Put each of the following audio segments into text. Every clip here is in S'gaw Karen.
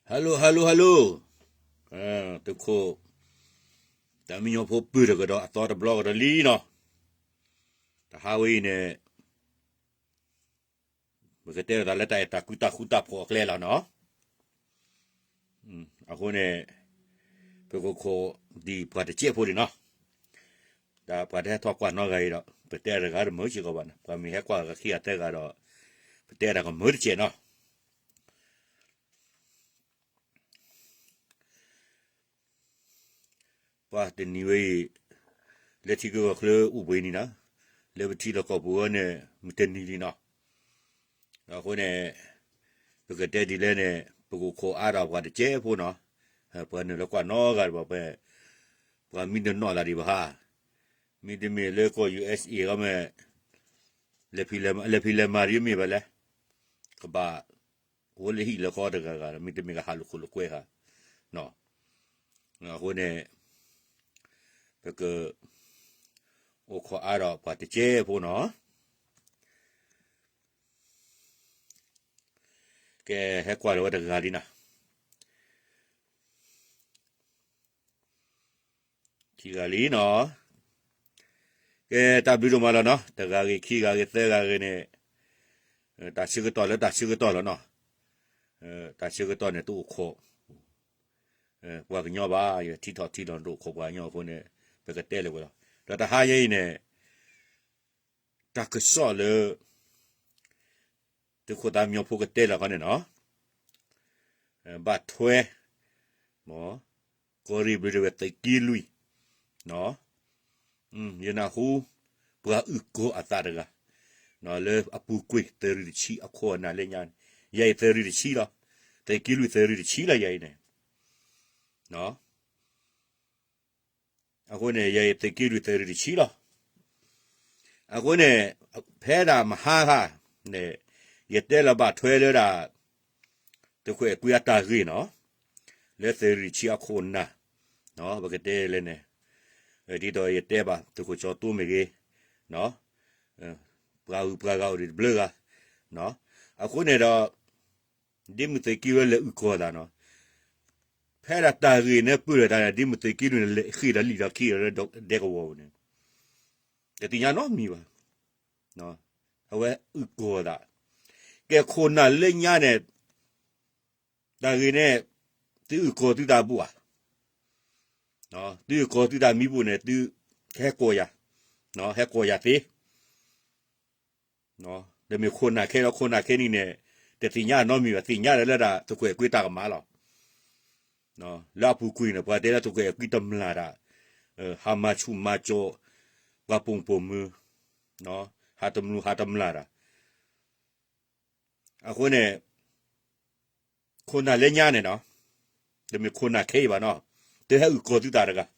Hello hello hello, သုးခိၣ် တၢ်မံညီဖိပုၢ်တကဒီးအသီတဘျီကဒီးလံနီၤ, တဟါဝဲအံၤန့ၣ် ပကတဲလိာ်သးလၢတၢ်အဲၣ်တၢ်ကွံတၢ်ဃူတၢ်ဖိးအကျဲလီၤနီၤ, အဃိန့ၣ် ပကခိးဒံးပှၤတကဲးဖိဒံးနီၤ, တၢ်ပှၤတဟဲထီၣ်ကွၢ်နီတဂၤအံၤဒီး ပတဲတဂၤတမုာ်စ့ၢ်ကီးဘၣ်နီၤ, ပှၤမ့ၢ်ဟဲကွၢ်ဂၤခံဂၤသၢဂၤဒီး ပတဲတၢ်ကမုာ်တကဲးနီၤ. ပှၤတနံၤဝဲအံၤ လၢထံဂုၤကီၢ်ချၢအိၣ်ဘှံးနံၤနီၤ, လၢပထံလီၢ်ကီၢ်ပူၤဝဲန့ၣ် မုၢ်တနံၤလံနီၤ, အဃိန့ၣ် ပကတဲဒ်လဲၣ်န့ၣ် ပကခိးအါထီၣ်ပှၤတကဲးဖိနီၤ, ပှၤနုာ်လၢကွၢ်နီတဂၤဘၣ်, ပှၤမံတနီၣ်သးဒံးဘၣ်ဧါ, မ့တမ့ၢ်လၢကီၢ် ယူၣ်အ့စ့ၣ် ဂီၢ်မ့ၢ် လဲၤဖံးလဲၤမၤဒ်မ့ၢ်ဘၣ်လဲၣ်, ကဘၣ် အိၣ်လၢဟံၣ်လၢဃီတဂၤဂၤဒီး မ့တမ့ၢ်ကဟးလိာ်ခိၣ်လိာ်ကွဲဧါ, အဃိန့ၣ် ပက အိၣ်ခိးအါထီၣ်ပှၤတကဲးဖိနီၤ, ကဲ ဟဲကွၢ်လၢၤဝဲတဂၤလံနီၤ, ခံဂၤလံနီၤ, ကဲ တၢ်ဘျုးဒိၣ်မးလီၤနီၤ, တဂၤဂ့ၤ ခံဂၤဂ့ၤ သၢဂၤဂ့ၤန့ၣ် တၢ်ဆၢကတီၢ်လၢတၢ်ဆၢကတီၢ်လီၤနီၤ, တၢ်ဆၢကတီၢ်န့ၣ် တအိၣ်ခိး ပှၤကညီဘၣ်, ယထံထီၣ်ထံလီၤ တအိၣ်ခိးပှၤကညီအဃိန့ၣ် ပကတဲလၢၤဝဲလီၤ. ဒီးတဟါယဲအံၤန့ၣ် တၢ်ကစီၣ်လၢ သုးခိၣ်သးမံညီဖိကတဲလီၤခီန့ၣ်နီၤ, ဘၣ်ထွဲ မ် ကီၢ်ရ့ၣ်ဘျုးတဝဲၢ်သုးက့လွံၢ်, ယနၢ်ဟူ ပှၤအုၣ်ကီၤအသးတဂၤ လၢအပူၤကွံာ် သုးရ့ၣ်တဆံအခိၣ်အနၢ်လၢညါန့ၣ်, ယဲအံၤသုးရ့ၣ်တဆံလီၤ, သုးက့လွံၢ်သုးရ့ၣ်တဆံလီၤ ယဲအံၤန့ၣ် အဃိန့ၣ် ယဲအံၤသုးက့လွံၢ်သုးရ့ၣ်တဆံလီၤ. အဃိန့ၣ် ဖဲဒၣ်မဟါခါန့ၣ် ယတဲလီၤဘၣ်ထွဲလၢဒၣ် သုးခိၣ်အဲၣ်ကွံအတၢ်ဂ့ၢ်နီၤ, လၢသုးရ့ၣ်တဆံအခိၣ်အနၢ်, ပကတဲလဲၣ်န့ၣ် ဒ်သိးယတဲဘၣ် သုးခိၣ်ကၠီၤတိမ့ၢ်ဂ့ၤ, ပှၤဂုၤပှၤဂၤအိၣ်ဒံးတဘျုးဂၤ, အဃိန့ၣ်ဒီး ဒ်မုၢ်သုးက့လွံၢ်လဲၤအုၣ်ကီၤသးနီၤ, ဖဲဒၣ်တၢ်ဂ့ၢ်န့ၣ်ပၢၢ်ထီၣ်တၢ်န့ၣ် ဒ်မုၢ်သုးက့လွံၢ်န့ၣ် လဲၤဃ့ၢ်ဒီးလံာ်ဒီးခံဒီးလၢဒဲကဝီၤပူၤန့ၣ် တသ့ၣ်ညါနီတမံၤဘၣ်. အဝဲအုၣ်ကီၤသး, ကဲခိၣ်နၢ်လၢညါန့ၣ် တၢ်ဂ့ၢ်န့ၣ် သုအုၣ်ကီၤသုသးဘူၣ်ဧါ, သုအုၣ်ကီၤသုသးမံဘူၣ်န့ၣ် သုဟဲကိးယၤ, ဟဲကိးယၤသ့ တမ့ၢ်ခိၣ်နၢ်ခဲလီၤ, ခိၣ်နၢ်ခဲနံၣ်န့ၣ် တသ့ၣ်ညါနီတမံၤဘၣ်, သ့ၣ်ညါဒီးလၢဒၣ်သုးခိၣ်အဲၣ်ကွံတၢ်ကမၣ်လီၤ. လၢအပူၤကွံာ်န့ၣ် ပှၤတဲလၢသုးခိၣ်အဲၣ်ကွံတမျၢ်တၢ်, ဟးမၤဆူၣ်မၤကၠီၤ ပှၤပိာ်မုၣ်ပိာ်မုၣ်, ဟးတမျူးဟးတမျၢ်တၢ် အဃိန့ၣ် ခိၣ်နၢ်လၢညါန့ၣ်နီၤ, တမ့ၢ်ခိၣ်နၢ်ခဲအံၤဘၣ်နီၤ, သုဟဲအုၣ်ကီၤသုသးတဂၤ, တၢ်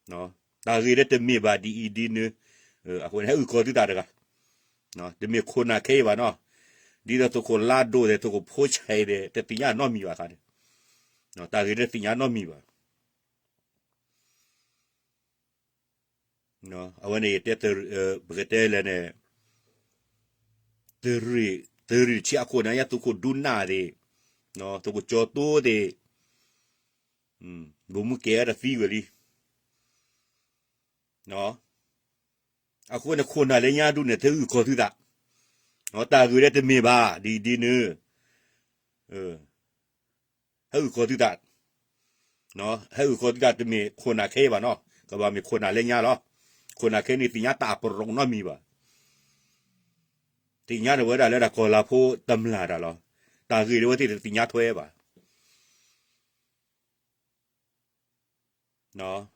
ဂ့ၢ်လၢတမ့ၢ်ဘၣ်ဒ်အံၤဒ်နုၤ, အဃိန့ၣ် ဟဲအုၣ်ကီၤသုသးတဂၤ, တမ့ၢ်ခိၣ်နၢ်ခဲအံၤဘၣ်နီၤ, ဒ်သိးသုးခိၣ်လါဒိၣ်ဒီး သုးခိၣ်ဖိဆဲးဒီး တသ့ၣ်ညါနီတမံၤဘၣ်ခါန့ၣ်, တၢ်ဂ့ၢ်လၢတသ့ၣ်ညါနီတမံၤဘၣ် အဝဲန့ၣ်ယတဲ, ပကတဲလဲၣ်န့ၣ်, သုးရ့ၣ်တဆံအခိၣ်န့ၣ် ယသုးခိၣ်ဒူနၢ်သ့ၣ်, သုးခိၣ်ကၠီၤတိသ့ၣ်, ဘိၣ်မူကဲၤဝဲတသံဝဲလံ. အဃိန့ၣ် ခိၣ်နၢ်လၢညါဒူၣ်န့ၣ် သုအုၣ်ကီၤသုသး, တၢ်ဂ့ၢ်လၢတမ့ၢ်ဘၣ်ဒ်အံၤဒ်နုၤ, ဟဲအုၣ်ကီၤသုသး, ဟဲအုၣ်ကီၤသုသး တမ့ၢ်ခိၣ်နၢ်ခဲအံၤဘၣ်နီၤ, ကဘၣ်မ့ၢ်ခိၣ်နၢ်လၢညါလီၤ. ခိၣ်နၢ်ခဲန့ၣ် သ့ၣ်ညါတၢ်အပရီၣ်နီတမံၤဘၣ်, သ့ၣ်ညါန့ၣ်ဝဲဒၣ်လၢဒၣ်ကီၢ်လၤဖိတမျၢ်တၢ်လီၤ. တၢ်ဂ့ၢ်လၢဝဲသ့ၣ်တသ့ၣ်ညါထွဲဘၣ်.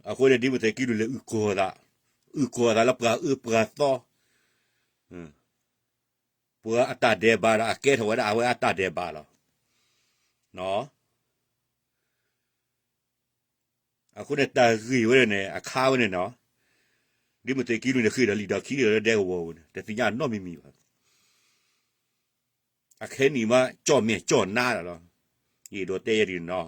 အဃိန့ၣ် ဒ်မုၢ်သုးက့လွံၢ်လဲၤအုၣ်ကီၤသး, အုၣ်ကီၤသးလၢပှၤအၢပှၤသီ, ပှၤအတၢ်ဒဲးဘးဒီး အကဲထီၣ်ဝဲဒၣ်အဝဲအတၢ်ဒဲးဘးလီၤ. အဃိန့ၣ် တၢ်ဂ့ၢ်ဝဲန့ၣ် အခါဝဲန့ၣ်နီၤ, ဒ်မုၢ်သုးက့လွံၢ်န့ၣ် ဃ့ၢ်ဒီးလံာ်ဒီးခံဒီးလၢဒဲကဝီၤပူၤန့ၣ် တသ့ၣ်ညါနီတမံၤမံၤဘၣ်. အခဲနံၣ်မး ကၠီၣ်မဲာ်ကၠီၣ်နါလီၤ. ယအဲၣ်ဒိးတဲယဲဒ်န့ၣ်နီၤ.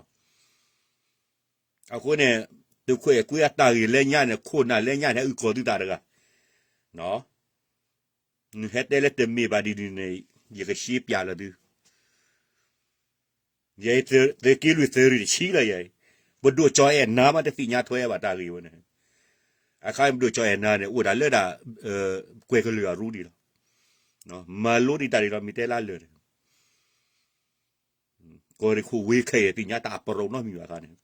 အဃိန့ၣ် သုးခိၣ်အဲၣ်ကွံအတၢ်ဂ့ၢ်လၢညါန့ၣ် ခိၣ်နၢ်လၢညါန့ၣ် ဟဲအုၣ်ကီၤသုသးတဂၤ, နဟဲတဲလၢတမ့ၢ်ဘၣ်ဒ်န့ၣ်န့ၣ် ယကရှင်းပြလီၤသု ယဲ သုးက့လွံၢ်သုးရ့ၣ်တဆံလီၤယဲ, ပဒိၣ်ကၠီၤအဲၣ်နၤမးတသ့ၣ်ညါထွဲဘၣ်တၢ်ဂ့ၢ်ဝဲန့ၣ်, အခါပဒိၣ်ကၠီၤအဲၣ်နၤန့ၣ် အိၣ်ဒၣ်လၢဒၣ် ကွဲၤကလုာ်အရူဒံးလီၤ, မၤလိဒံးတၢ်ဒံးလီၤ မ့ၢ်တဲလၢလၢာ်န့ၣ်, ကီၢ်ရ့ၣ်ခိၣ်ဝ့ၤခဲအံၤသ့ၣ်ညါတၢ်အပရိးနီတမံၤဘၣ်အခါန့ၣ်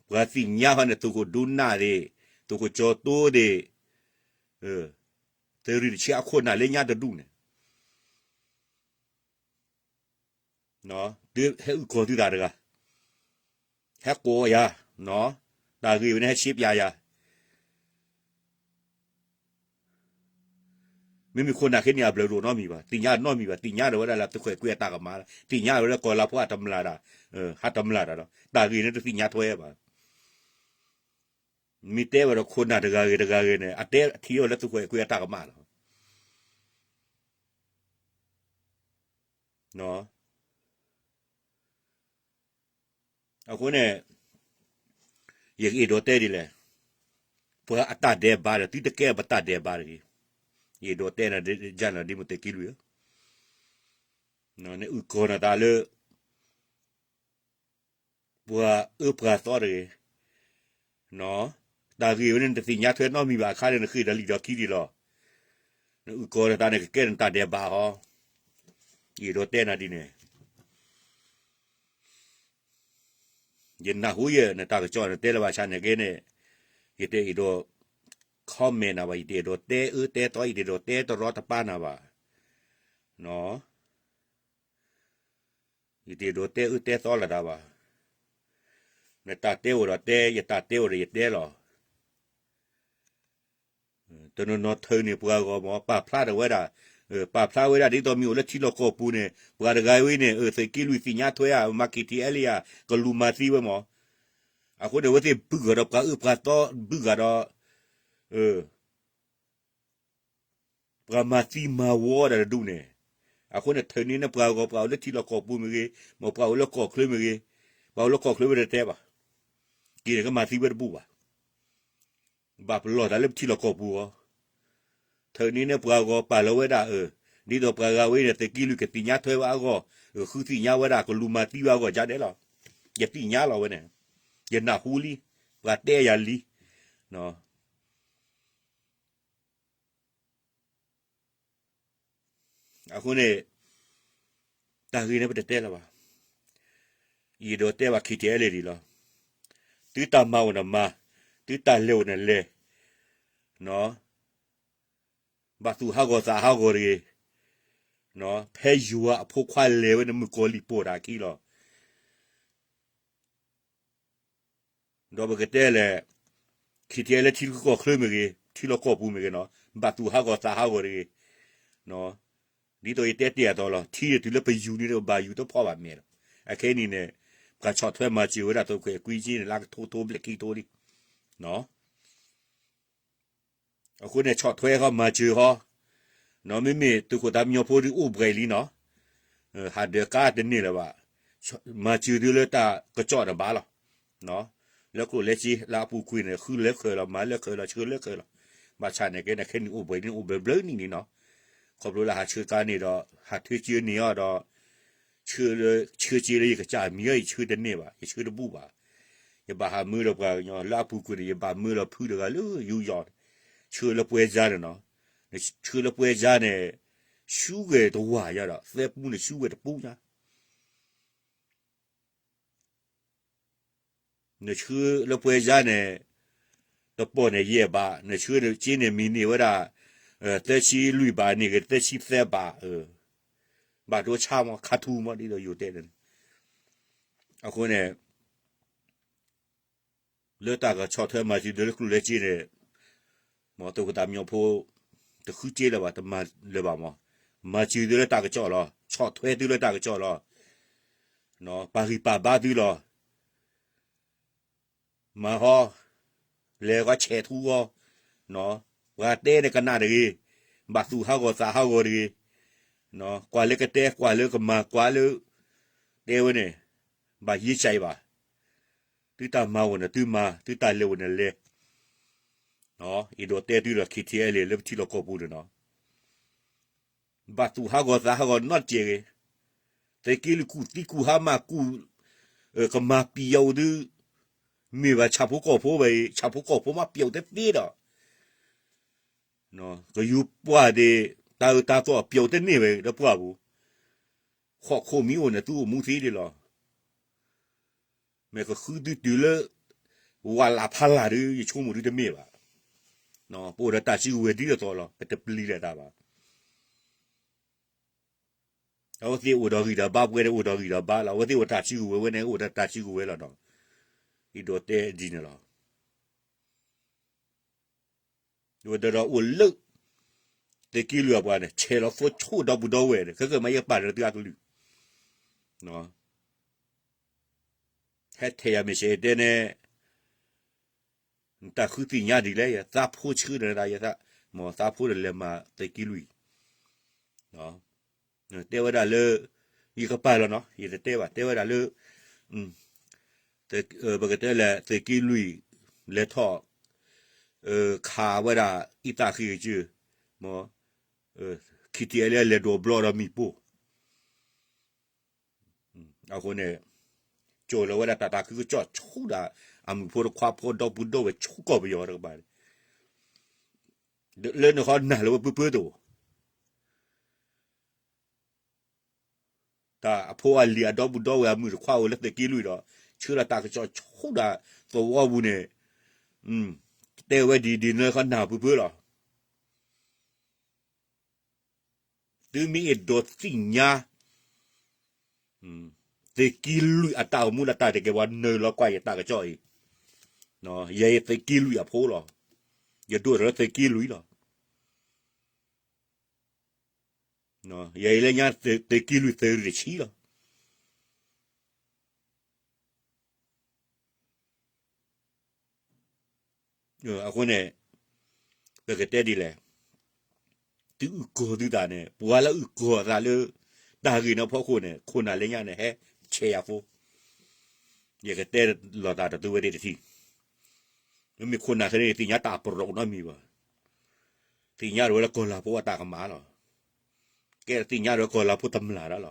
ပှၤသ့ၣ်ညါဟီန့ၣ် သုးခိၣ်ဒိနၢ်သ့ၣ်, သုးခိၣ်ကၠီၤတိသ့ၣ်, သုးရ့ၣ်တဆံအခိၣ်နၢ်လၢညါတဒူၣ်န့ၣ်, ဟဲအုၣ်ကီၤသုသးတဂၤ, ဟဲကိးယၤ, တၢ်ဂ့ၢ်ဝဲန့ၣ်ဟဲရှဲပၠးယၤ မ့မ့ၢ်ခိၣ်နၢ်ခဲန့ၣ် အဘျုးဒိၣ်နီတမံၤဘၣ်, သ့ၣ်ညါနီတမံၤဘၣ်, သ့ၣ်ညါဒီးဝဲဒၣ်လၢသုးခိၣ်အဲၣ်ကွံအတၢ်ကမၣ်လီၤ, သ့ၣ်ညါဝဲလၢကီၢ်လၤဖိအတမျၢ်တၢ်, ဟးတမျၢ်တၢ်ဒီး တၢ်ဂ့ၢ်န့ၣ်တသ့ၣ်ညါထွဲဘၣ်, မ့ၢ်တဲဝဲဒီးခိၣ်နၢ်တဂၤဂ့ၤတဂၤဂ့ၤန့ၣ် အတဲထံၣ်အီၤလၢသုးခိၣ်အဲၣ်ကွံအတၢ်ကမၣ်လီၤ. အဃိန့ၣ် ယကအဲၣ်ဒိးတဲဒ်လဲၣ်, ပှၤအတၢ်ဒဲးဘးဒီး သုတကဲပတၢ်ဒဲးဘးတဂ့ၤ, ယအဲၣ်ဒိးတဲနၤဒ်န့ၣ် ဒ်မုၢ်သုးက့လွံၢ်ဧၢ, နအုၣ်ကီၤနသးလၢ ပှၤအၢပှၤသီတဂ့ၤ, တၢ်ဂ့ၢ်ဝဲန့ၣ် နတသ့ၣ်ညါထွဲနီတမံၤဘၣ်အခါန့ၣ် နဃ့ၢ်ဒီးလံာ်ဒီးခံဒံးလီၤ, နအုၣ်ကီၤနသးန့ၣ်ကကဲနတၢ်ဒဲးဘးဟီ, ယအဲၣ်ဒိးတဲနၤဒ်န့ၣ် ယနၢ်ဟူယဲ နတၢ်ကစီၣ်နတဲလၢဘၣ်ဆၣ်န့ၣ်က့န့ၣ်, ယတအဲၣ်ဒိး comment နၤဘၣ်, ယတအဲၣ်ဒိးတဲအၢတဲသီ, ယတအဲၣ်ဒိးတဲတရီတပါနၤဘၣ်, ယတအဲၣ်ဒိးတဲအၢတဲသီလၢၤတၢ်ဘၣ်, နတၢ်တဲအိၣ်ဒီးတဲ, ယတၢ်တဲအိၣ်ဒီးယတဲလီၤ. တနီၤနီၤထုးန့ၢ်ပှၤဂီၢ်မး ပာ်ဖျါထီၣ်ဝဲဒၣ်, ပာ်ဖျါဝဲဒၣ်ဒ်သိးမ့ၢ်အိၣ်လၢထံလီၢ်ကီၢ်ပူၤန့ၣ် ပှၤတဂၤဝဲန့ၣ် သုးက့လွံၢ်သ့ၣ်ညါထွဲဧါ, မၤ KTLA ဧါ, ကလူၤမၤသံဝဲမး, အဃိန့ၣ် အဝဲသ့ၣ်ဘုၣ်ဂၤဒီးပှၤအၢပှၤသီ, ဘုၣ်ဂၤဒီး ပှၤမၤသံမၤဝီဒၣ်တဒူၣ်န့ၣ်, အဃိန့ၣ် ထုးန့ၢ်န့ၢ်ပှၤဂီၢ် ပှၤအိၣ်လၢထံလီၢ်ကီၢ်ပူၤမ့ၢ်ဂ့ၤ, မ့ၢ်ပှၤအိၣ်လၢကီၢ်ချၢမ့ၢ်ဂ့ၤ, ပှၤအိၣ်လၢကီၢ်ချၢဝဲတတဲဘၣ်, က့ၤန့ၣ်ကမၤသံဝဲတဘူၣ်ဘၣ်, ဘၣ်ပလီၢ်သးလၢပထံလီၢ်ကီၢ်ပူၤအီၤ, ထုးန့ၢ်န့ၢ်ပှၤဂီၢ်ပာ်လီၤဝဲဒၣ်အၢ, ဒ်သိးပှၤဂၤဝဲန့ၣ် သုးက့လွံၢ်ကသ့ၣ်ညါထွဲဝဲအဂီၢ်, ဃုသ့ၣ်ညါဝဲဒၣ်ကလူၤမၤသံဝဲအဂီၢ်ဒ်န့ၣ်လီၤ, ယသ့ၣ်ညါလီၤဝဲန့ၣ်, ယနၢ်ဟူလံ, ပှၤတဲယၤလံ အဃိန့ၣ် တၢ်ဂ့ၢ်န့ၣ်ပတတဲလၢၤဘၣ်, ယအဲၣ်ဒိးတဲဘၣ် KTLA ဒံးလီၤ, သုတၢ်မၤအိၣ်နမၤ, သုတၢ်လဲၤအိၣ်နလဲၤ, ဘၣ်သူၣ်ဟးဂီၤသးဟးဂီၤတဂ့ၤ, ဖဲယွၤအဖိခွါလဲၤဝဲန့ၣ် မုၣ်ကီၤလံၢ်ပိာ်တၢ်အခံလီၤ. ဒီးပကတဲလဲၣ်, ခံထံလၢထံကီၢ်ချၢမ့ၢ်ဂ့ၤ, ထံလီၢ်ကီၢ်ပူၤမ့ၢ်ဂ့ၤနီၤ, ဘၣ်သူၣ်ဟးဂီၤသးဟးဂီၤတဂ့ၤ, ဒ်သိးယတဲတ့ၢ်အသိးလီၤ, ထံတတုၤလၢပယူၤန့ၣ် ဘၣ်ယူၤတဖီၣ်ဘၣ်မဲာ်လီၤ. အခဲအံၤန့ၣ်န့ၣ် ပှၤဆီၣ်ထွဲမၤစၢၤဝဲဒၣ်သုးခိၣ်အဲၣ်ကွံက့န့ၣ် လၢကထိထိဘျဲၣ်ခံကထိလံ. အဃိန့ၣ် ဆီၣ်ထွဲဃီမၤစၢၤဃီ, မ့မ့ၢ်သုးခိၣ်သးမံညီဖိဒုးအိၣ်ဘှံးလံနီၤ, ဟးဒၢးကါတန့ၢ်လၢၤဘၣ်, မၤစၢၤသုလၢတၢ်ကစီၣ်တဘၣ်လီၤ. လၢကျိၣ်လၢစ့လၢအပူၤကွံာ်န့ၣ် ဃုလၢခၢၣ်လီၤ မၤလၢခၢၣ်လီၤ ဆှၢလၢခၢၣ်လီၤ. ဘၣ်ဆၣ်န့ၣ်ကဲန့ၣ် ခဲနံၣ်အိၣ်ဘှံးန့ၣ် အိၣ်ဘှံးဘျၢနံၣ်န့ၣ်နီၤ, ခီဖျိလၢဟးဆှၢကါန့ၣ်ဒီး ဟးထၢကၢန့ၢ်အီၤဒီး ဆှၢလၢဆှၢကၠ့လၢယကစၢ်မံၤအံၤ ယဆှၢတဘူၣ်ဘၣ်. ယဘၣ်ဟးမၢဒီးပှၤကညီလၢအပူၤကွံာ်န့ၣ် ယဘၣ်မၢဒီးဖုတဂၤလၢယူယီၢ်, ဆှၢလၢပှဲၤစါန့ၣ်နီၤ, ဆှၢလၢပှဲၤစါန့ၣ် ဆူဝဲတဝၢ်ညါဒီး သၢပူန့ၣ်ဆူဝဲတပူညါ နဆှၢလၢပှဲၤစါန့ၣ် တပီၢ်န့ၣ်ယဲၢ်ဘး, နဆှၢကၠ့န့ၣ်မံၤန့ၢ်ဝဲဒၣ် သၢဆံလွံၢ်ဘးန့ၣ်ဂ့ၤ သၢဆံသၢဘး, ဘၣ်ဒိဆါမး ခါထူမး ဒ်သိးယိၤတဲန့ၣ်, အဃိန့ၣ် လၢတၢ်ကဆီၣ်ထွဲမၤစၢၤသုလၢကျိၣ်လၢစ့န့ၣ် မ်သုးခိၣ်သးမံညီဖိ တဃုစ့လၢၤဘၣ် တမၤလၢၤဘၣ်မး, မၤစၢၤသုလၢတၢ်ကစီၣ်လီၤ, ဆီၣ်ထွဲသုလၢတၢ်ကစီၣ်လီၤ, ပာ်ဂံၢ်ပာ်ဘါသုလီၤ. မၤဟီ, လဲၤဂီၤဆဲးထူဂီၤ, ပှၤတဲန့ၣ်ကနၣ်တဂ့ၤ, ဘၣ်သူၣ်ဟးဂီၤသးဟးဂီၤတဂ့ၤ, ကွၢ်လၢကတဲ ကွၢ်လၢကမၤ ကွၢ်လၢ တဲဝဲန့ၣ်, ဘၣ်ယ့စဲးဘၣ်, သုတၢ်မၤအိၣ်န့ၣ်သုမၤ, သုတၢ်လဲၤအိၣ်န့ၣ်လဲၤ, အဲၣ်ဒိးတဲသုဒီး KTLA လၢပထံလီၢ်ကီၢ်ပူၤန့ၣ်နီၤ ဘၣ်သူၣ်ဟးဂီၤသးဟးဂီၤနီတစဲးဂ့ၤ, သုးက့လွံၢ်ကူၣ်သံကူၣ်ဟါမၢ်ကူၣ်, ကမၤပံၤယီၤအိၣ်သု, မ့ၢ်ဘၣ်ဆၣ်ဖိကီၢ်ဖိဘၣ်အံၤ ဆၣ်ဖိကီၢ်ဖိမးပံၤယီၤအိၣ်တသ့ဒီး, ကယူၤပှၢ်သ့ၣ် တၢ်အၢတၢ်သီပံၤယီၤအိၣ်တန့ၢ်ဝဲဒီးပှၢ်ပူၤ, ဟီၣ်ခိၣ်မ့ၢ်အိၣ်န့ၣ် သုအိၣ်မူသ့ဒ်လီၤ. မ့ၢ်ကဃုသုတုၤလၢ ဝးလးဖးလးဒီး ယဆိကမိၣ်ဒုတမ့ၢ်ဘၣ်. ပအိၣ်ဒီးတၢ်စုကဝဲၤဒ်သိးသိးလီၤ ပတပျံၤလၢၤတၢ်ဘၣ်. အဝဲသ့ၣ်အိၣ်ဒီးဂံၢ်ဒီးဘါ ပဝဲန့ၣ်အိၣ်ဒီးဂံၢ်ဒီးဘါလီၤ. အဝဲသ့ၣ်အိၣ်တၢ်စုကဝဲၤ ဝဲန့ၣ်အိၣ်ဒီးတၢ်စုကဝဲၤလီၤနီၤ. ယအဲၣ်ဒိးတဲဒ်န့ၣ်လီၤ. ဝဲဒီးအိၣ်လၢ သုးက့လွံၢ်အပှၤန့ၣ် ဆဲးလီၤသိဆိၣ်ဒီပုၢ်ဒီဝဲၢ်န့ၣ် ခဲကမၤယကပာ်လၢသုအကလုၢ် ဟဲထဲးယၤမ့ၢ်ဆဲးတဲန့ၣ် နတၢ်ဃုသ့ၣ်ညါဒ်လဲၣ် ယသးဖိဆှၢဒီးနသး ယသး, မ်သးဖိဒီးလဲၤမၤသုးက့လွံၢ်, တဲဝဲဒၣ်လၢ ယကပာ်လီၤနီၤ ယတတဲဘၣ် တဲဝဲဒၣ်လၢ ပကတဲလဲၣ် သုးက့လွံၢ် လဲၤထီၣ် ခးဝဲဒၣ် အံသၣ်ဃ့ၢ်ကစၢၢ်, မ် ခံထံၣ်အဲလၢလဲၤဒိးဘျီဒီးမ့ၣ်ပိၢ် အဃိန့ၣ် ကၠီၣ်လီၤဝဲဒၣ်တၢ်သးခုကစီၣ်ဆူဒၣ် အမုၣ်ဖိတခွါဖိဒီပုၢ်ဒီဝဲၢ်ဆူကီၢ်ပယီၤတကပၤန့ၣ် လၢနဃီနၢ်လၢဝဲပၢပၢတအိၣ် တၢ်အဖိအလံၤအဒီပုၢ်ဒီဝဲၢ်အမုၣ်တခွါအိၣ်လၢသုးက့လွံၢ်ဒီး ဆှၢလီၤတၢ်ကစီၣ်ဆူဒၣ်သဝီပူၤန့ၣ် တဲဝဲဒ်ဒ်န့ၣ်ဃီနၢ်ပၢပၢလီၤ. သုမ့ၢ်အဲၣ်ဒိးသ့ၣ်ညါ သုးက့လွံၢ်အတၢ်အိၣ်မူလၢတၢ်တကဲဘၣ် နုာ်လီၤကွၢ်ယတၢ်ကစီၣ်အံၤ, ယဲယသုးက့လွံၢ်အဖိလီၤ. ယဒိၣ်ထီၣ်လၢသုးက့လွံၢ်လီၤ. ယဲအံၤလၢညါသုးက့လွံၢ်သုးရ့ၣ်တဆံလီၤ. အဃိန့ၣ် ပကတဲဒ်လဲၣ်, သုအုၣ်ကီၤသုသးန့ၣ် ပှၤလၢအုၣ်ကီၤအသးလၢ တၢ်ဂ့ၢ်န့ၣ်ဖီခိၣ်န့ၣ် ခိၣ်နၢ်လၢညါန့ၣ် ဟဲဆဲးယၤဖိ, ယကတဲလီၤသးဒီးသုဝဲသ့ၣ်တထံၣ်, မ့မ့ၢ်ခိၣ်နၢ်ခဲန့ၣ် သ့ၣ်ညါတၢ်ပရီနီတမံၤဘၣ်, သ့ၣ်ညါဒၣ်ဝဲလၢကီၢ်လၤဖိအတၢ်ကမၣ်လီၤ, ကဲသ့ၣ်ညါဒၣ်ဝဲကီၢ်လၤဖိတမျၢ်ဒၣ်လီၤ.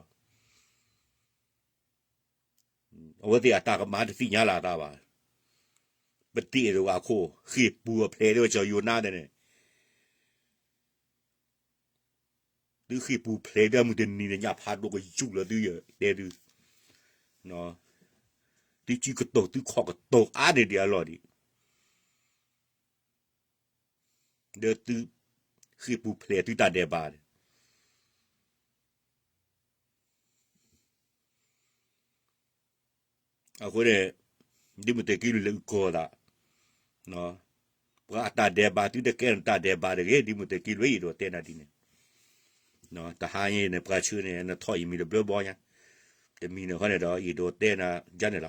အဝဲသ့ၣ်အတၢ်ကမၣ်တသ့ၣ်ညါလၢအသးဘၣ်. ပတ့ၢ်ဒီးဝဲအခိၣ် ဃ့ၢ်ပူၤအဖျဲးဒၣ်ဝဲကၠီၤယိၤနါဒဲးန့ၣ်, သုဃ့ၢ်ပူၤဖျဲးဒၣ်မုၢ်တနံၤန့ၣ် ညၣ်ဖးဒိၣ်ကယူၢ်လီၤသုယတဲသု, သုစုကတိၤသုခီၣ်ကတိၤအါန့ၢ်ဒံးအလီၢ်ဒံး ဒီးသုဃ့ၢ်ပူၤဖျဲးသုတၢ်ဒဲးဘးန့ၣ်, အဃိန့ၣ် ဒ်မုၢ်သုးက့လွံၢ်လဲၤအုၣ်ကီၤသး, ပှၤအတၢ်ဒဲးဘးသုတကဲနတၢ်ဒဲးဘးတဂ့ၤ ဒ်မုၢ်သုးက့လွံၢ်ယအဲၣ်ဒိးတဲနၤဒ်န့ၣ်, တဟါအံၤန့ၣ် ပှၤဆှၢန့ၣ် နထီၣ်အံၤမံၤတဘျီဘီညါ, တမံၤန့ၣ်ဃီန့ၣ်ဒီး ယအဲၣ်ဒိးတဲနၤဒ်န့ၣ်လီၤ.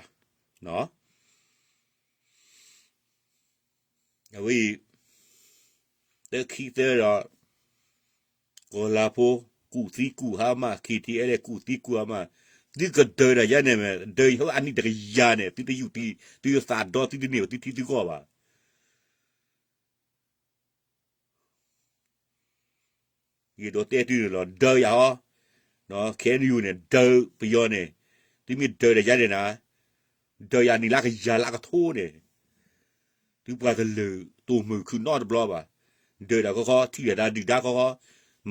အဝဲအံၤ တခံသၢဒီး ကီၢ်လၤဖိ ကူၣ်သံကူၣ်ဟါမၢ် ခံထံၣ်အဲလဲၣ် ကူၣ်သံကူၣ်ဟါမၢ်, သုကဒၢးဒၣ်ယဲန့ၣ်မ့ၢ် ဒၢးယဟဲအနံၣ်တကယၤန့ၣ် သုတယူၢ်တံၢ် သုသးဒီ သုတန့ၢ်ဘၣ်သုထံသုကီၢ်ဘၣ်. ယအဲၣ်ဒိးတဲသုန့ၣ်လီၤ ဒၢးယၤဟီ, ခဲအံၤန့ၣ် ဒၢးပယီၤန့ၣ်, သုမ့ၢ်ဒၢးဒၣ်ယဲန့ၣ်နၤ, ဒၢးယၤနံၣ်လၢကယၤလၢကထိန့ၣ်, သုပှၤကလုာ်တအိၣ်မုာ်ခုၣ်နီတဘျီဘၣ်, ဒၢးဒၣ်ခီခီ ထံၣ်ဒၣ်တၢ်ဒုၣ်ဒါခီခီ,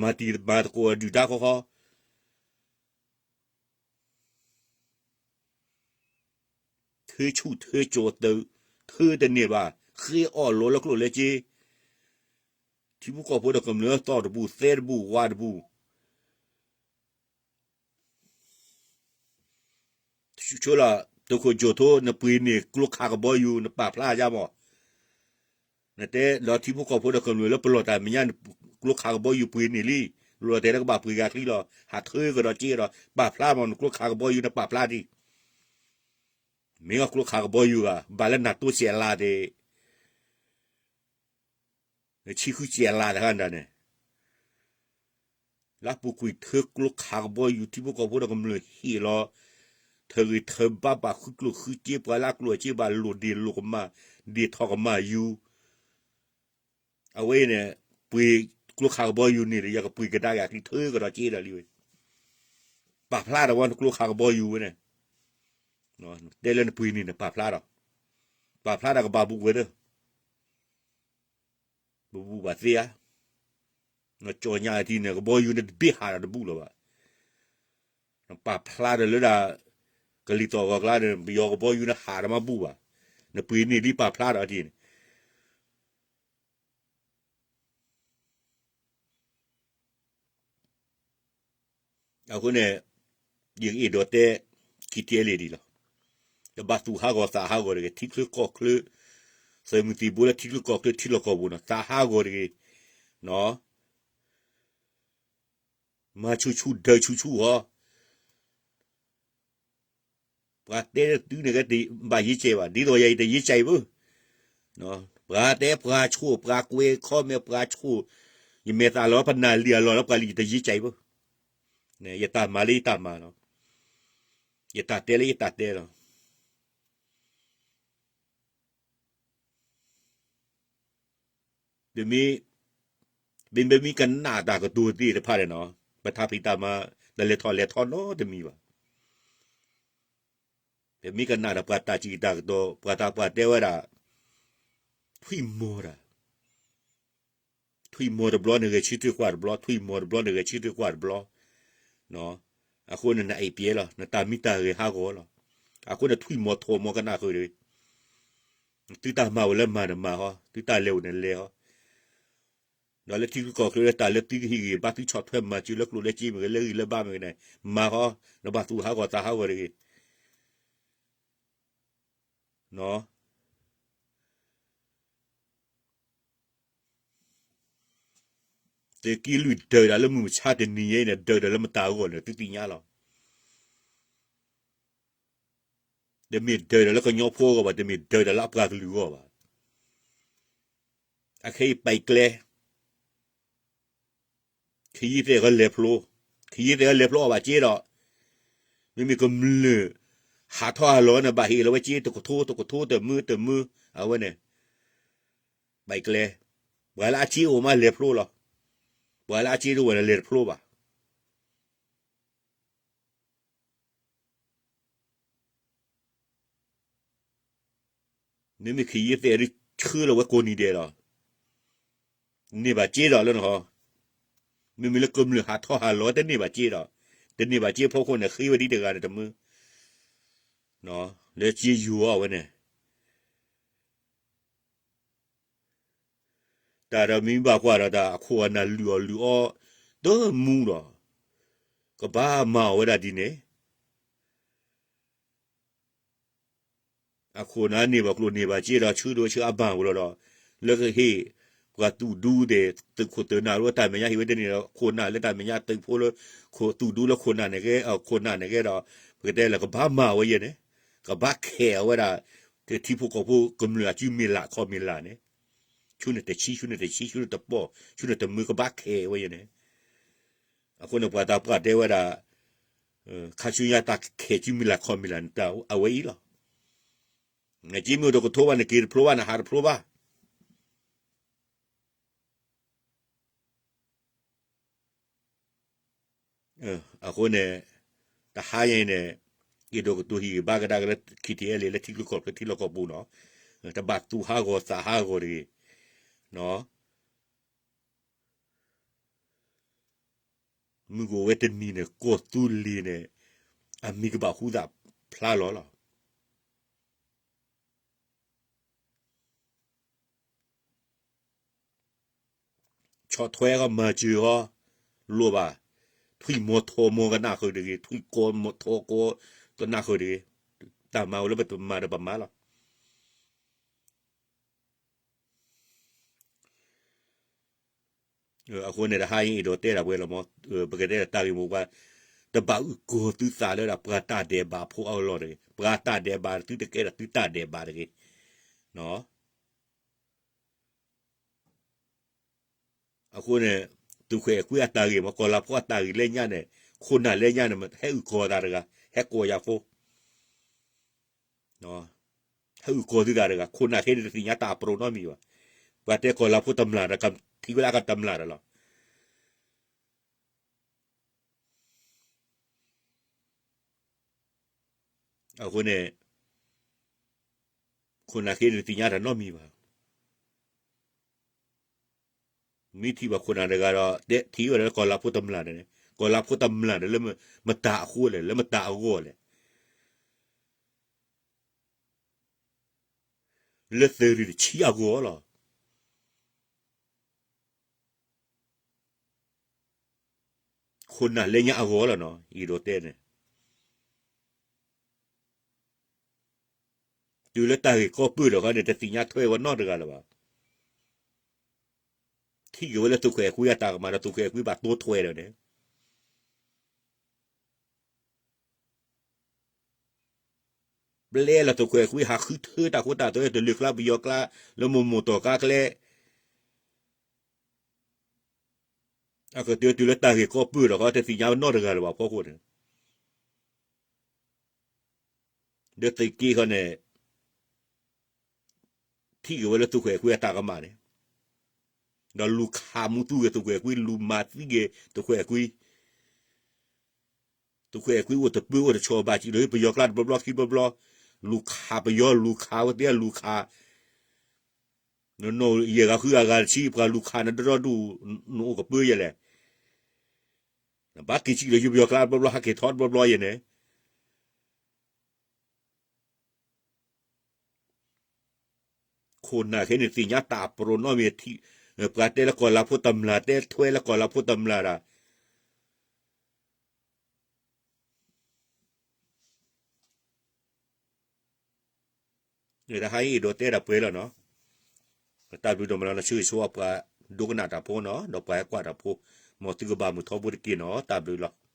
မၤတံၤမၤသကိးဒုၣ်ဒါခီခီ ထၢဆူၣ်ထၢကၠီၤသုး, ထၢတန့ၢ်ဘၣ်, ဃ့အီၣ်လီၤလၢကျိၣ်လၢစ့, ထံဖိကီၢ်ဖိဒီးကမျၢၢ်သီၣ်တဘူၣ် သဲတဘူၣ် ဝါတဘူၣ်, ဆိလၢ သုးခိၣ်ကၠိၣ်ထိ နပှ့ၤန့ၢ်ကျိခးကဘီယူၤ နပာ်ဖျါယါမး, နတဲလီၤထံဖိကီၢ်ဖိဒီးကမျၢၢ်လၢပလီၢ်တၢ်မဲာ်ညါ ကျိခးကဘီယူၤပှ့ၤန့ၢ်လံ, လီၤတဲာ်လၢကဘၣ်ပှ့ၤဂၤချံလီၤ, ဟးထၢကဒီးစ့ဒီး ပာ်ဖျါမး နကျိခးကဘီယူၤ နပာ်ဖျါဒံး, မ့ၢ်အီၤကျိခးကဘီယူၤဂၤ ဘၣ်လၢနၤတိစဲးလးသ့ၣ် ဆံဃုစဲးလးတခါဒၣ်န့ၣ်, လၢပူၤကွံာ်ထၢကျိခးကဘီယူၤ ထံဖိကီၢ်ဖိဒီးကမျၢၢ်ဟ့ၣ်လီၤ, ထၢဂ့ၤထၢဘါဘၣ်ဃုကျိၣ်ဃုစ့ ပှၤလၢအကျိၣ်အစ့ဘၣ်လိၣ်ဒ့ၣ်လိၣ်ကမၣ်, ဒ့ၣ်ထီၣ်ကမၣ်ယူၤ, အဝဲအံၤန့ၣ် ပှ့ၤ ကျိခးကဘီယူၤန့ၣ်ဒီး ယကပှ့ၤကဒါက့ၤအချံထၢကဒီးက့ဒီးလံဝဲ, ပာ်ဖျါဒီးဝဲနကျိခးကဘီယူၤဝဲန့ၣ်, တဲလၢနပှ့ၤန့ၢ်န့ၣ် ပာ်ဖျါဒီး, ပာ်ဖျါဒီးကဘၣ်ဘူးဝဲသၢ ပဘူးဘၣ်သ့ဧါ, နကၠီညါထံန့ၣ် ကဘီယူၤန့ၣ်တဘ့ၣ်ဟးဒီးတဘူးလၢၤဘၣ်, နပာ်ဖျါဒီးလၢဒၣ် ကလံၤသီၣ်ဂီၤကျါန့ၣ် ပယီၤကဘီယူၤန့ၣ်ဟးဒီးမ့ၢ်ဘူးဘၣ်, နပှ့ၤန့ၢ်ဒ်ပာ်ဖျါဒီးထံန့ၣ် အဃိန့ၣ် ယကအ့ၣ်ဒိးတဲ ခံထံအဲလ့ၣ်ဒံးလီၤ. တဘၣ်သူၣ်ဟးဂီၤသးဟးဂီၤတဂ့ၤ, ထံချၢကီၢ်ချၢ, သုးမုၢ်သံၣ်ဘိလၢထံချၢကီၢ်ချၢထံလီၢ်ကီၢ်ပူၤနီၤ သးဟးဂီၤတဂ့ၤ, မၤဆူၣ်ဆူၣ်ဒၢးဆူၣ်ဆူၣ်ဟီ, ပှၤတဲသုန့ၣ်ကဲ ဘၣ်ယ့ကဲးဘၣ်, ဒ်သိးယၤအံၤတယ့ကဲးဘၣ်, ပှၤတဲပှၤဆိၣ် ပှၤကွဲး comment ပှၤဆိၣ်, ယမဲာ်သးလီၤ ပနၢ်လံၤအလီၢ်လၢပှၤလံၤ ယတယ့ကဲးဘၣ်, ယတၢ်မၤလၢယတၢ်မၤလီၤ, ယတၢ်တဲလၢယတၢ်တဲလီၤ. ပမ့ၢ် ပမ့ၢ်ကနၣ်တၢ်ကတိၤသ့ၣ်တဖၣ်န့ၣ်နီၤ, ပတၢ်ဖံးတၢ်မၤ တလဲၤထီၣ်လဲၤထီနီတမံၤဘၣ်. ပမ့ၢ်ကနၣ်ဒီးပှၤတၢ်စံးတၢ်ကတိၤ ပှၤတၢ်ပှၤတဲဝဲဒၣ် ထွံၣ်မီၤတၢ် ထွံၣ်မီၤတဘျီန့ၣ်ဂဲၤဆၢထၢၣ်ကွၢ်တဘျီ, ထွံၣ်မီၤတဘျီန့ၣ်ဂဲၤဆၢထၢၣ်ကွၢ်တဘျီ, အဃိန့ၣ်နအဲၣ်ပျဲလီၤ, နတၢ်မံတၢ်ဂဲၤဟးဂီၤလီၤ. အဃိန့ၣ်ထွံၣ်မီၤထိၣ်မီၤကနၣ်ဃုာ်တဂ့ၤ, သုတၢ်မၤအိၣ်လၢမၤန့ၣ်မၤဟီ, သုတၢ်လဲၤအိၣ်န့ၣ်လဲၤဟီ, ဒီးလၢထံချၢကီၢ်ချၢတၢ်လၢသုကဟ့ၣ်ဂံၢ်ဘါ သုဆီၣ်ထွဲမၤစၢၤလၢကျိၣ်လၢစ့မ့ၢ်ဂ့ၤ လၢဂံၢ်လၢဘါမ့ၢ်ဂ့ၤန့ၣ် မၤဟီ, နဘၣ်သူၣ်ဟးဂီၤသးဟးဂီၤတဂ့ၤ. သုးက့လွံၢ်ဒၢးဒၣ်လၢမုၢ်မဆါတနံၤအံၤန့ၣ် ဒၢးဒၣ်လၢမတၤအဂီၢ်န့ၣ် သုသ့ၣ်ညါလီၤ. တမ့ၢ်ဒၢးဒၣ်လၢကညီဖိအဂီၢ်ဘၣ်, တမ့ၢ်ဒၢးဒၣ်လၢအပှၤကလုာ်အဂီၢ်ဘၣ်. အခဲအံၤပာ်ကျဲ ခယ့ၢ်သဲးကလဲၤဖျိ, ခယ့ၢ်သဲးကလဲၤဖျိအီၣ်ဘၣ်စ့ဒီး, မ့မ့ၢ်ကမျၢၢ်ဟးထီၣ်ဟးလီၤန့ၣ် ဘၣ်ဟ့ၣ်လီၤဝဲစ့တကထိတကထိတမၢတမၢ, အဝဲန့ၣ် ပာ်ကျဲ, ပှၤလၢအစ့အိၣ်မးလဲၤဖျိလီၤ, ပှၤလၢအစ့တအိၣ်ဝဲန့ၣ်လဲၤတဖျိဘၣ်. မ့မ့ၢ်ခယ့ၢ်သဲးဒ်ဆှၢလီၤဝဲကိးနံၤဒဲးလီၤ. န့ၢ်ဘၣ်စ့ဒီးလၢနဟီ, မ့မ့ၢ်လၢကမျၢၢ်ဟးထီၣ်ဟးလီၤတန့ၢ်ဘၣ်စ့ဒီး, တန့ၢ်ဘၣ်စ့ဖီခိၣ်န့ၣ် ဃ့ဝဲဒ်တဂၤန့ၣ်တမၢ, လၢစ့ယိၤအီၤဝဲန့ၣ် တၢ်ဒီးမ့ၢ်ဘၣ်ကွၢ်ဒီးတၢ်အခိၣ်အနၢ်လုၢ်အီၣ်လုၢ်အီတမူဒီး, ကဘၣ်မၤအီၣ်ဝဲဒၣ်ဒ်န့ၣ်, အခိၣ်နၢ်န့ၢ်ဘၣ်ကျိၣ်န့ၢ်ဘၣ်စ့ဒီး ဆှၢဒိၣ်ဆှၢအဘၣ်ဝဲလီၤဒီး, လၢကဟ့ၣ် ပှၤသူၣ်ဒူသ့ၣ် သုးခိၣ်သုးနၢ်လၢတၢ်မဲာ်ညါဟ့ၣ်ဝဲတန့ၢ်ဒီး ခိၣ်နၢ်လၢတၢ်မဲာ်ညါသုးဖိလၢ ခိၣ်သူၣ်ဒူလၢခိၣ်နၢ်န့ၣ်ဂ့ၤ ခိၣ်နၢ်န့ၣ်ဂ့ၤဒီး, ပကတဲလၢကဘၣ်မၤဝဲယဲန့ၣ်, ကဘၣ်ခဲးအဝဲဒၣ် ထံဖိကီၢ်ဖိကမျၢၢ်အစုမ့ၢ်လၢ်ခီမ့ၢ်လၢ်န့ၣ်, ဆူန့ၣ်တဆံ ဆူန့ၣ်တဆံ ဆူန့ၣ်တပီၢ် ဆူန့ၣ်တမၢ ကဘၣ်ခဲးဝဲယဲန့ၣ်, အဃိန့ၣ်ပှၤတၢ်ပှၢ်တဲဝဲဒၣ် ခါဆူညါတၢ်ခဲးစုမ့ၢ်လၢ်ခီမ့ၢ်လၢ်န့ၣ် တၢ်အဝဲအံၤလီၤ. နစ့မ့ၢ်အိၣ်တကထိဘၣ် နက့ၤတဖျိဘၣ် နဟးတဖျိဘၣ်. အဃိန့ၣ် တဟါညါအံၤန့ၣ် က့ၤဒိၣ်ကတိၤဟံၣ်ဂံၢ်ဘါကဒါက့ၤလၢ ခံထံၣ်အဲလ့ၣ် လၢထံချၢကီၢ်ချၢထံလီၢ်ကီၢ်ပူၤနီၤ, တဘၣ်သူၣ်ဟးဂီၤသးဟးဂီၤတဂ့ၤ. မုၢ်ကအိၣ်ဝဲတနံၤန့ၣ် ကီၢ်သူလ့ၤန့ၣ် အမံၤကဘၣ်ဟူသၣ်ဖျါလီၤလီၤ. ဆီၣ်ထွဲဃီမၤစၢၤဃီ လိၣ်ဘၣ်, ထွံၣ်မီၤထိးမီၤကနၣ်ဃုာ်တဂ့ၤ, ထွံၣ်ကီမီၤထိးကီကနၣ်ဃုာ်တဂ့ၤ, တၢ်မၤအိၣ်လၢပတမၤဒီးပမၤလီၤ. အဃိန့ၣ် တဟါအံၤအဲၣ်ဒိးတဲဒၣ်ပှဲၤလီၤမး, ပကတဲဒၣ်တၢ်ဂ့ၢ်မိၢ်ပှၢ်, တဘၣ်အုၣ်ကီၤသုသးလၢဒၣ်ပှၤတၢ်ဒဲးဘးဖိအလီၢ်တဂ့ၤ, ပှၤတၢ်ဒဲးဘးသုတကဲဒီးသုတၢ်ဒဲးဘးတဂ့ၤ. အဃိန့ၣ် သုးခွဲးကွံအတၢ်ဂ့ၢ်မး ကီၢ်လၤဖိအတၢ်ဂ့ၢ်လၢညါန့ၣ် ခိၣ်နၢ်လၢညါန့ၣ် ဟဲအုၣ်ကီၤသးတဂၤ ဟဲကိးယၤဖိ ဟဲအုၣ်ကီၤသုသးတဂၤ ခိၣ်နၢ်ခဲန့ၣ်တသ့ၣ်ညါတၢ်အပရိနီတမံၤဘၣ်. ပှၤတဲကီၢ်လၤဖိတမျၢ်ဒီး ထံၣ်ဝဲလၢအကတမျၢ်ဒီးလီၤ. အဃိန့ၣ် ခိၣ်နၢ်ခဲန့ၣ်တသ့ၣ်ညါတၢ်နီတမံၤဘၣ်. မ့ၢ်ထံၣ်ဘၣ်ခိၣ်နၢ်တဂၤဒီး တဲထံၣ်ဝဲဒီးကီၢ်လၤဖိတမျၢ်န့ၣ်, ကီၢ်လၤဖိတမျၢ်န့ၣ် လၢမတၤအဃိလဲၣ်, လၢမတၤအဂီၢ်လဲၣ်. လၢသုးရ့ၣ်တဆံအဂီၢ်လီၤ. ခိၣ်နၢ်လၢညါအဂီၢ်လီၤနီၤ, အဲၣ်ဒိးတဲန့ၣ် တုၤလၢတၢ်ဂ့ၢ်ကီပၢၢ်ဒီးခီန့ၣ် တသ့ၣ်ညါထွဲဝဲနီတဂၤလၢၤဘၣ်. ထံၣ်က့ၤဝဲလၢသုးခိၣ်အဲၣ်ခွံအတၢ်ကမၣ်ဒီးသုးခိၣ်အဲၣ်ခွံဘၣ်တိထွဲဒီးန့ၣ် ပျဲလီၤသုးခိၣ်အဲၣ်ခွံဟးဃုထၢတၢ်ခိတၢ်သွဲ တလၢၤကျါပယီၤကျါ လၢမိၢ်မိၢ်တီၢ်ကါကျဲ အကတၢၢ်တုၤလၢတၢ်ဂ့ၢ်ကီပၢၢ်ဒီးခီ တသ့ၣ်ညါနီတဂၤလၢၤဘၣ်ဖီခိၣ်န့ၣ် ဒီးသုးက့ဃီန့ၣ် ထံၣ်က့ၤဝဲလၢသုးခိၣ်အဲၣ်ခွံအတၢ်ကမၣ်န့ၣ် ဒီးလူၤခးမူသူဂ့ၤသုးခိၣ်အဲၣ်ခွံ လူၤမၤသံက့ၤသုးခိၣ်အဲၣ်ခွံ သုးခိၣ်အဲၣ်ခွံအိၣ်တပၢၢ်အိၣ်တဆီၣ်ဘၣ်စံးဒီး ပယီၤကျါတဘျီဘျီခံဘျီဘျီ လူၤခးပယီၤလူၤခးဝဲသ့ၣ်လူၤခး နနီၢ်ယဲၢ်ဂၤဃုဂၤဂၤတဆံ ပှၤလူၤခးနဒီဒီဒူၣ် နအိၣ်ကပၢၢ်ယဲလဲၣ်. နဘၣ်က့ၤစံးဒီးယပယီၤကျါတဘျီဘျီ ဟးက့ၤထီၣ်တဘျီဘျီယဲန့ၣ် ခိၣ်နၢ်ခဲန့ၣ်သ့ၣ်ညါတၢ်ပရိနီတမံၤ ပှၤတဲလၢကီၢ်လၤဖိတမျၢ် တဲထွဲလၢကီၢ်လၤဖိတမျၢ်ဒၣ် တဟါအံၤအဲၣ်ဒိးတဲဒၣ်ပှဲၤလီၤနီၤ. တၢ်ဘျုးဒိၣ်မးလီၤ နဆိၣ်ဂ့ၤဆိၣ်ဝါပှၤဒိကနၣ်တၢ်ဖိနီၤ ဒီးပှၤဟဲကွၢ်တၢ်ဖိ မ်သုကဘၣ်မုာ်ထီဘိတက့ၢ်နီၤ တၢ်ဘျုးလီၤ.